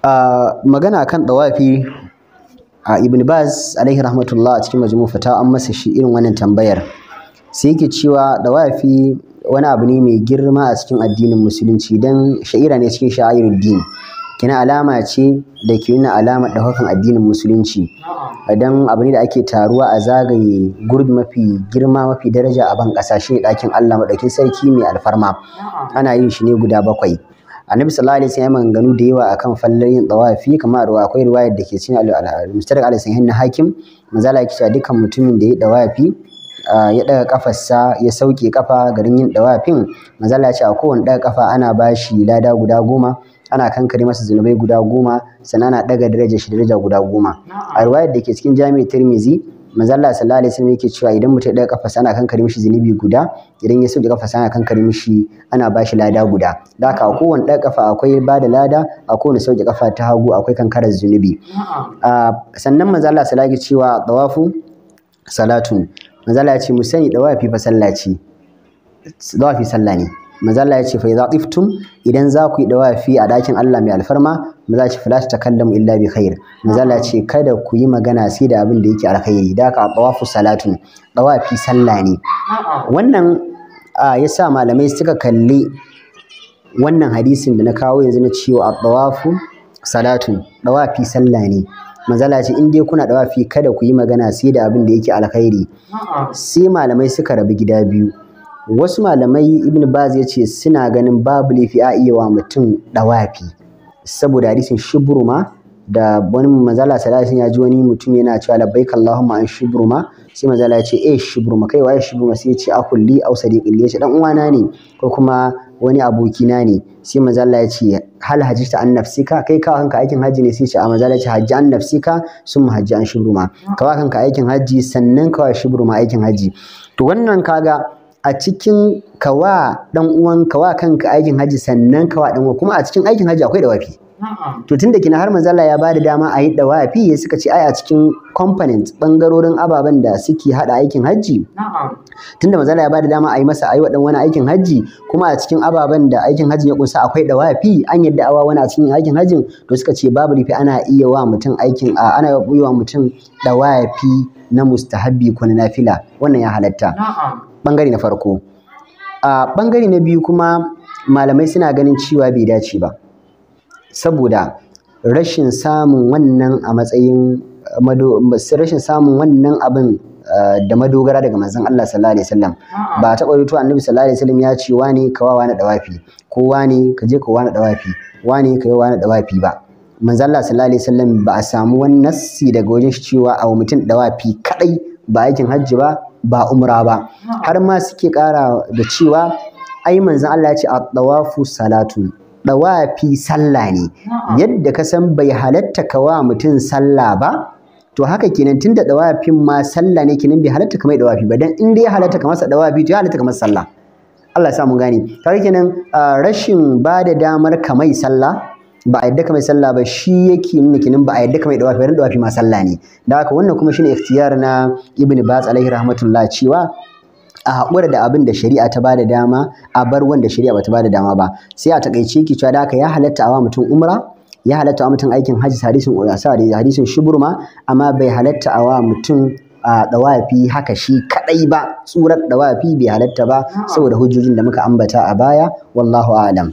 Magana akan dawafi, a Ibn Baz alaihi rahmatullah a cikin Majmu' Fatawa an masa shi irin wannan tambayar. Sai yake cewa dawafi wani abu ne mai girma a cikin addinin musulunci, dan sha'ira ne cikin sha'airuddin. Kina alama ce da ke nuna alamar ɗaukakan addinin musulunci. Dan abu ne da ake taruwa a zagaye gurbi mafi girma mafi daraja a ban ƙasa, shine ɗakin Allah maɗaukin sarki mai alfarma. Ana yin shi ne guda 7. Annabi sallallahu alaihi wasallam ya maganganu da yawa akan fallar yin tawafi, kamar akwai riwayar da ke cikin al-Mustadrak al-Sahih na Hakim. Manzo Allah yake cewa dukkan mutumin da ya tawafi, ya daga kafarsa ya sauke kafa garin yin tawafin, manzo Allah ya ce a kowane daga kafa ana bashi lada guda 10, ana kankare masa zunubai guda 10, sannan ana daga darajar shi daraja guda 10. A riwayar da ke cikin Jami'u Tirmizi, manzo Allah sallallahu alaihi wasallam yake cewa idan mutum ya daga kafarsa ana kankare mishi zunubi guda, idan ya sauke kafarsa ana kankare mishi, ana bashi lada guda. Da haka a kowane daga kafa akwai bada lada, a kowane sauke kafa ta hagu akwai kankarar zunubi. Sannan manzo Allah sallallahu alaihi wasallam yake cewa tawafu salatun. Manzo Allah ya ce mu sani tawafi fa sallah ce. Tawafi sallah ne. Manzo Allah ya ce fa idza tiftum, idan za ku yi tawafi a ɗakin Allah mai alfarma, manzo Allah ya ce fala takallamu illa bi khair. Manzo Allah ya ce kada ku yi magana sai da abin da yake alkhairi. Da haka tawafu salatun, tawafi sallah ne. Wannan yasa malamai suka kalli wannan hadisin da na kawo yanzu na cewa tawafu salatun, tawafi sallah ne. Manzo Allah ya ce in dai kuna tawafi kada ku yi magana sai da abin da yake alkhairi. Sai malamai suka rabu gida biyu. Wasu malamai Ibn Baz ya ce suna ganin babu laifi a iya wa mutum dawafi, saboda hadisin Shubruma da wani manzo Allah sallallahu alaihi wasallam ya ji wani mutum yana cewa labbaik Allahumma an Shubruma, sai manzo Allah ya ce eh Shubruma, kai waye Shubruma? Sai ya ce akulli aw sadiqin, ya ce dan uwana ne ko kuma wani abokina ne. Sai manzo Allah ya ce hal hajjta an nafsika, kai ka kanka aikin haji ne? Sai ya ce a manzo Allah ya ce hajji an nafsika summa hajji an Shubruma, ka wa kanka aikin haji sannan ka wa Shubruma aikin haji. To wannan kaga a cikin kawa dan uwan kawa kanka aikin haji sannan kawa dan uwa, kuma a cikin aikin haji akwai dawafi. To tunda kina har manzo Allah ya bada dama a yi dawafi, ya suka ce ai a cikin component bangarorin ababen da suke hada aikin haji, tunda manzo Allah ya bada dama a yi masa ayi wa dan wani aikin haji, kuma a cikin ababen da aikin haji ya kunsa akwai dawafi, an yadda awa wani a cikin aikin hajin, to suka ce babu rufi ana iya wa mutum aikin, ana iya wa mutum dawafi na mustahabbi ko na nafila, wannan ya halatta. Bangare na farko. A bangare na biyu kuma malamai suna ganin cewa bai dace ba, saboda rashin samun wannan a matsayin rashin samun wannan abin da madogara daga manzon Allah sallallahu alaihi wasallam. Ba ta taɓa rubutu Annabi sallallahu alaihi wasallam ya ce wani ka wa wani dawafi, ko wani ka je ka wani dawafi, wani ka yi wani dawafi ba. Manzon Allah sallallahu alaihi wasallam ba a samu wani nassi daga wajen shi cewa a mutum dawafi kadai ba aikin hajji ba, ba umra ba. Har ma suke ƙara da cewa ai manzon Allah ya ce at-tawafu salatu, dawafi sallah ne. Yadda ka san bai halatta ka wa mutum sallah ba, to haka kenan tunda dawafin ma sallah ne, kenan bai halatta ka mai dawafi ba, dan in dai ya halatta ka masa dawafi to ya halatta ka masa sallah. Allah ya sa mun gane. Kaga kenan rashin ba da damar ka mai sallah, ba a yadda ka mai sallah ba, shi yake nuna kenan ba a yadda ka mai dawafi ba, dan dawafi ma sallah ne. Da haka wannan kuma shine ikhtiyar na Ibn Baz alaihi rahmatullah, cewa a haƙura da abin da shari'a ta bada dama, a bar wanda shari'a bata bada dama ba. Sai a takaice yake cewa da haka ya halatta a wa mutum umra, ya halatta a mutum aikin hajji, hadisin Shubruma, amma bai halatta a wa mutum dawafi haka shi kadai ba, tsurar dawafi bai halatta ba, saboda hujjojin da muka ambata a baya. Wallahu a'lam.